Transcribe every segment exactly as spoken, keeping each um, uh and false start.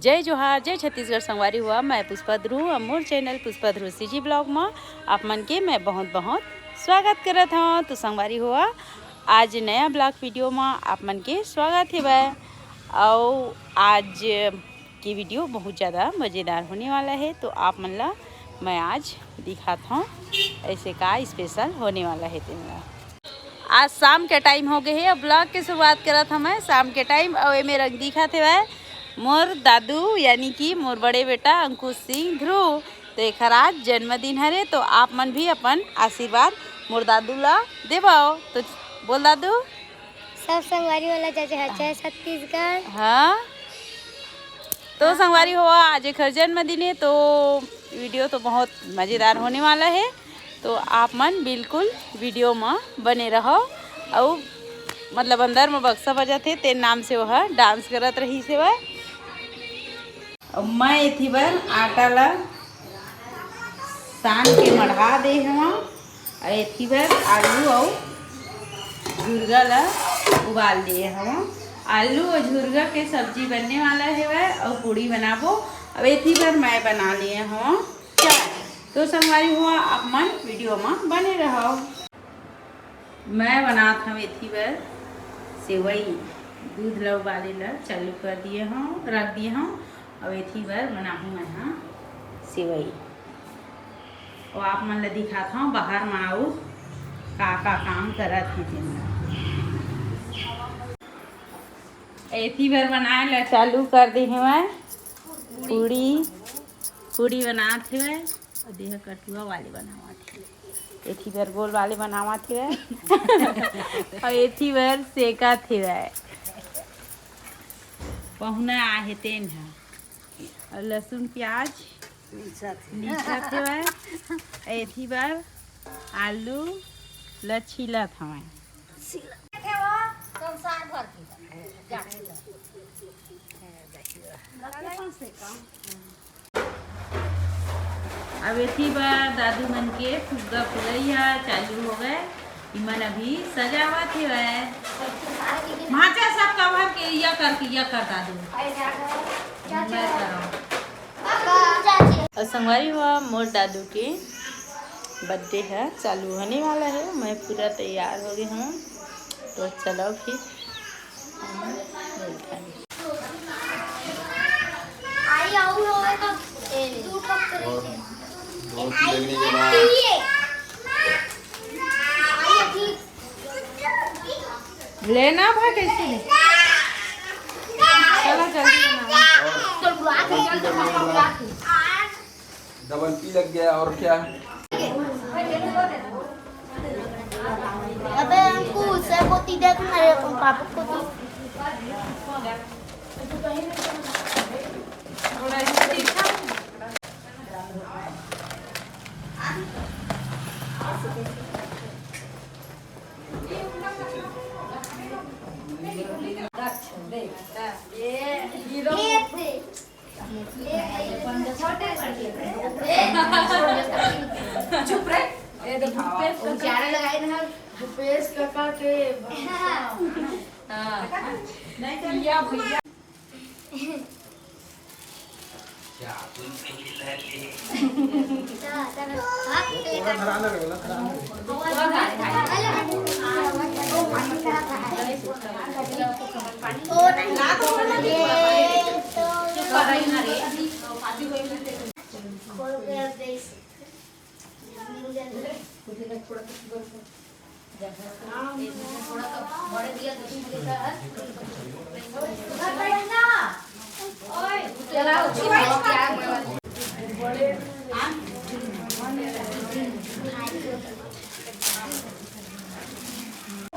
जय जोहार, जय छत्तीसगढ़ संगवारी हुआ। मैं पुष्पा ध्रुव, अब मोर चैनल पुष्पा ध्रुव सीजी ब्लॉग म आप मन के मैं बहुत बहुत स्वागत करत हव। तो संगवारी हुआ, आज नया ब्लॉग वीडियो म आप मन के स्वागत हेवय। अउ आज के वीडियो बहुत ज़्यादा मज़ेदार होने वाला है, तो आप मन ला मैं आज दिखात हव ऐसे का स्पेशल होने वाला है तेन ला। आज शाम के टाइम हो गए है, अब ब्लॉग के शुरुआत करत हव मैं शाम के टाइम। अउ एमे रंग दिखत हेवय मोर दादू, यानी कि मोर बड़े बेटा अंकुश सिंह ध्रुव। तो एखर आज जन्मदिन हरे, तो आप मन भी अपन आशीर्वाद मोर दादू ला देवव। तो बोल दादू। सब संगवारी वाला जय जय छत्तीसगढ़। हाँ, तो संगवारी हो, आज एखर जन्मदिन है, तो वीडियो तो बहुत मज़ेदार होने वाला है। तो आप मन बिल्कुल वीडियो म बने रहो। अउ मतलब अंदर म बक्सा बजत हे, तेन नाम से वह डांस करत रहिस हेवय। अउ मैं एथी बर आटा ला सान के मढ़ा दे हवं। अउ एथी बर आलू अउ झुरगा ला उबाल लिए हवं। आलू अउ झुरगा के सब्जी बनने वाला हेवय अउ पूड़ी बनाबो। अब एथी बर मैं बना लिए हवं चाय। तो संगवारी हुआ, आप मन वीडियो म बने रहो। मैं बनात हव एथी बर सेवई। दूध ला उबाले ला चालू कर दिए हव, रख दिए हव। अब एथी बर बनाहूँ मैं हा सेवई। अउ आप मन ला दिखात हव बाहर म अउ का का काम करत हे तेन ला। एथी बर बनाए ला चालू कर दे हवय पूड़ी। पूड़ी बनात हवय, अउ देह कटुआ वाले बनावत हे। एथी बर गोल वाले बनावत हवय। अउ एथी बर सेकत हवय। पहुना आहे तेन ह। अउ लहसुन प्याज नीचत हवय। एथी बर आलू ल छीलत हवय। संसार भर के। अब एथी बर दादू मन के फुग्गा फुलई ह चालू हो गए। इमन अभी सजावत हेवय। भांचा सब कवर के इया करके इया कर दादू। मैं करव। अउ संगवारी हुआ, मोर दादू के बर्थडे ह चालू होने वाला है। मैं पूरा तैयार हो गए हूँ, तो चलो फिर हम मिलते हैं। आई आऊ होवे तो दू ठक और धोती लगने के बाद लेना भाई, कैसे ले? चलो जल्दी बनाओ। और धोती लगने के बाद डबल पी लग गया और क्या? अबे अंकुश, ए पोती देख ना रे, अपन पापा को तो। चुप रह। ए, दिखावा। उजाला लगाए ना, भूपेश काका के भैया, भैया।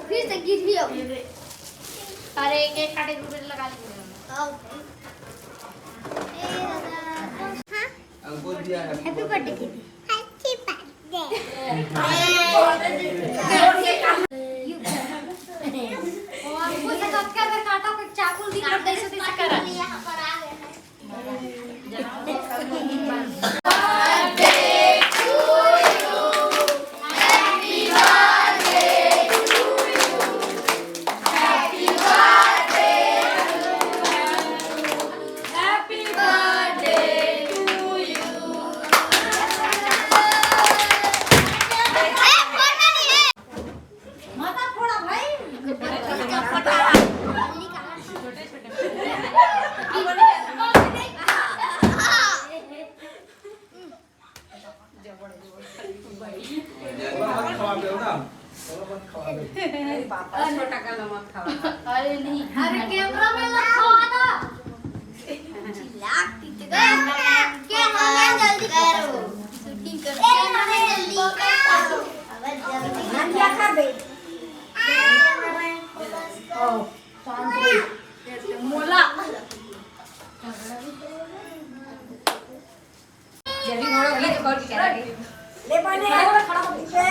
फिर से गिर भी आओ। अरे, एक एक काटे रुपए लगा लेंगे। आओ। ए दादा। हाँ? अंकुर दिया है। Happy birthday दीदी। Happy birthday। वो अंकुर से कब के अगर काटा पे चाकू दी, काट दे, ऐसे, ऐसे करा। छोटा का नमक खावा। अरे नहीं, अरे कैमरा में मत खावा ना। चिल्ला के गए। कैमरा में जल्दी करो। शूटिंग करो। कैमरा में जल्दी करो। अब जल्दी। हम क्या कर दे? ओ, शांत रहो। मोला। जल्दी मोड़ो, ये तो कॉल करा दे। ले बने, खड़ा हो, खड़ा हो, पीछे।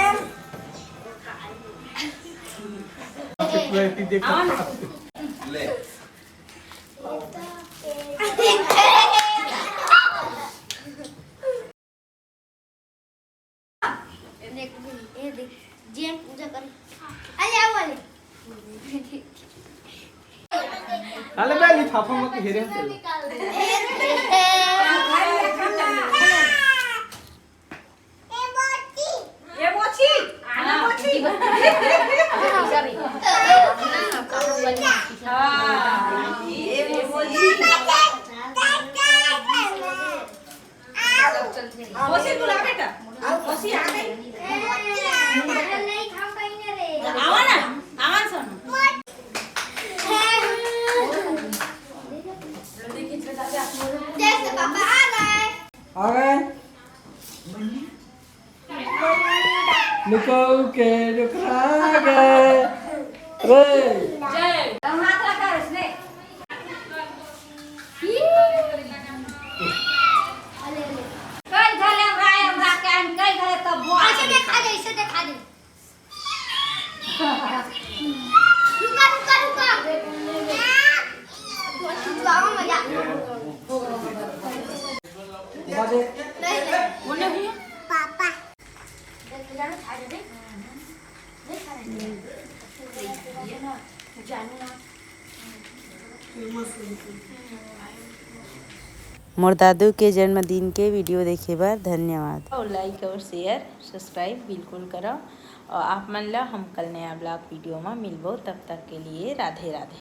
ले। देख, ये देख, जेन पूजा कर। अरे, आओ वाले। अरे बे, लिफाफा मत हेरे हम तेरे। ए बोची, आना बोची। हाँ, ए बोची। मौसी बुला बेटा, मौसी आ गई। आवा ना, आवा ना सोना। जैसे पापा आ गए। आ गए। लुकाऊ के डुकरा गए। रे। जय। हाथ रखा इसने। कई घले हमरा, हमरा के आन, कई घले तब बोल। ऐसे देखा दे, ऐसे देखा दे। रुका, रुका, रुका। दुआओं में जा। नहीं, नहीं। पापा। मोर दादू के जन्मदिन के वीडियो देखे बर धन्यवाद। और like और share, subscribe बिल्कुल करो। और आप मन ला हम कल नया vlog वीडियो में मिलबो, तब तक के लिए राधे राधे।